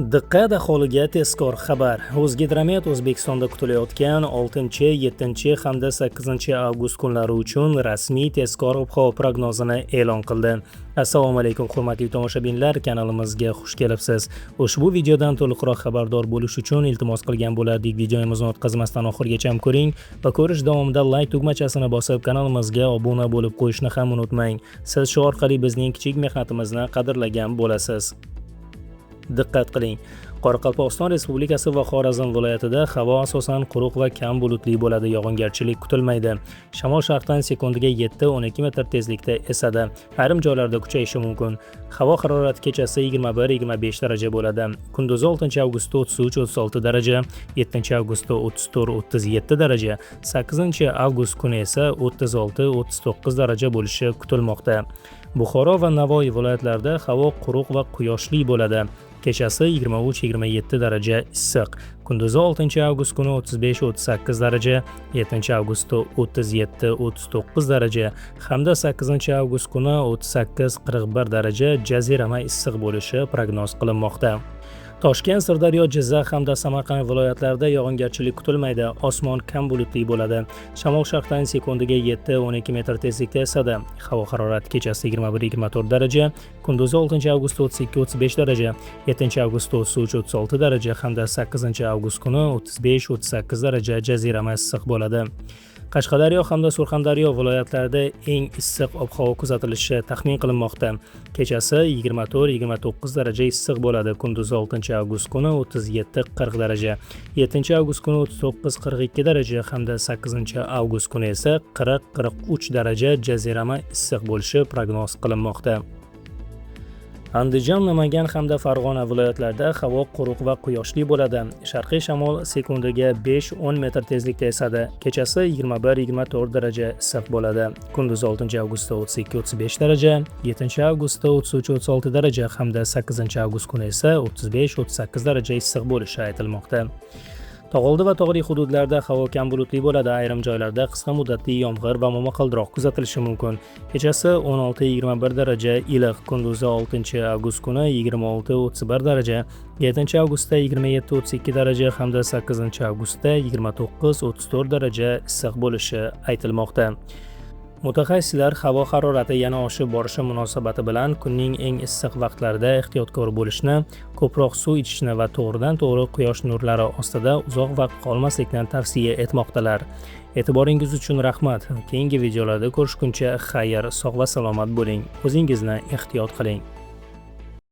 Diqqat aholiga tezkor xabar. O'zgidromet O'zbekistonda kutilayotgan 6, 7 hamda 8 avgust kunlari uchun rasmiy tezkor ob-havo prognozini e'lon qildi. Assalomu alaykum hurmatli tomoshabinlar, kanalimizga xush kelibsiz. Ushbu videodan to'liqroq xabardor bo'lish uchun iltimos qilgan bo'lardik, videomizni o'tkazmasdan oxirigacha ko'ring va ko'rish davomida like tugmachasini bosib kanalimizga obuna bo'lib qo'yishni ham unutmang. Siz shu orqali bizning kichik mehnatimizni qadrlagan bo'lasiz. Diqqat qiling. Qoraqalpog'iston Respublikasi va Xorazm viloyatida havo asosan quruq va kam bulutli bo'ladi, yog'ingarchilik kutilmaydi. Shamol sharqdan sekundiga 7-12 metr tezlikda esadi. Ayrim joylarda kuchayishi mumkin. Havo harorati kechasi 21-25 daraja bo'ladi. Kunduzi 6-avgustda 33-36 daraja, 7-avgustda 34-37 daraja, 8-avgust kuni esa 36-39 daraja bo'lishi kutilmoqda. Buxoro va Navoiy viloyatlarida havo quruq va quyoshli bo'ladi. Kechasi 23-27 daraja issiq. Kunduzi 6-avgust kuni 35-38 daraja, 7-avgustda 37-39 daraja hamda 8-avgust kuni 38-41 daraja jazirama issiq bo'lishi prognoz qilinmoqda. Toshkent, Sirdaryo, Jizzax hamda Samarqand viloyatlarida yog'ingarchilik kutilmaydi. Osmon kam bulutli bo'ladi. Shamol sharqdan sekundiga 7-12 metr tezlikda esadi. Havo harorati kechasi 21-24 daraja, kunduzi 6-avgustda 32-35 daraja, 7-avgustda 33-36 daraja hamda 8-avgust kuni 35-38 daraja jazirama issiq bo'ladi. Qashqadaryo hamda Surxondaryo viloyatlarida eng issiq ob-havo kuzatilishi taxmin qilinmoqda. Kechasi 24-29 daraja issiq bo'ladi. Kunduzi 6-avgust kuni 37-40 daraja, 7-avgust kuni 39-42 daraja hamda 8-avgust kuni esa 40-43 daraja jazirama issiq bo'lishi prognoz qilinmoqda. Andijon, Namangan hamda Farg'ona viloyatlarida havo quruq va quyoshli bo'ladi. Sharqiy shamol sekundiga 5-10 metr tezlikda esadi. Kechasi 21-24 daraja issiq bo'ladi. Kunduzi 6-avgustda 32-35 daraja, 7-avgustda 33-36 daraja hamda 8-avgust kuni esa 35-38 daraja issiq bo'lishi aytilmoqda. Tog'oldi va tog'li hududlarda havo kam bulutli bo'ladi. Ayrim joylarda qisqa muddatli yomg'ir va momaqaldiroq kuzatilishi mumkin. Kechasi 16-21 daraja iliq, kunduzi 6-avgust kuni 26-31 daraja, 7-avgustda 27-32 daraja hamda 8-avgustda 29-34 daraja issiq bo'lishi aytilmoqda. Mutaxassislar havo harorati yana oshib borishi munosabati bilan kunning eng issiq vaqtlarida ehtiyotkor bo'lishni, ko'proq suv ichishni va to'g'ridan-to'g'ri quyosh nurlari ostida uzoq vaqt qolmaslikni tavsiya etmoqdalar. E'tiboringiz uchun rahmat. Keyingi videolarda ko'rishguncha xayr, sog' va salomat bo'ling. O'zingizni ehtiyot qiling.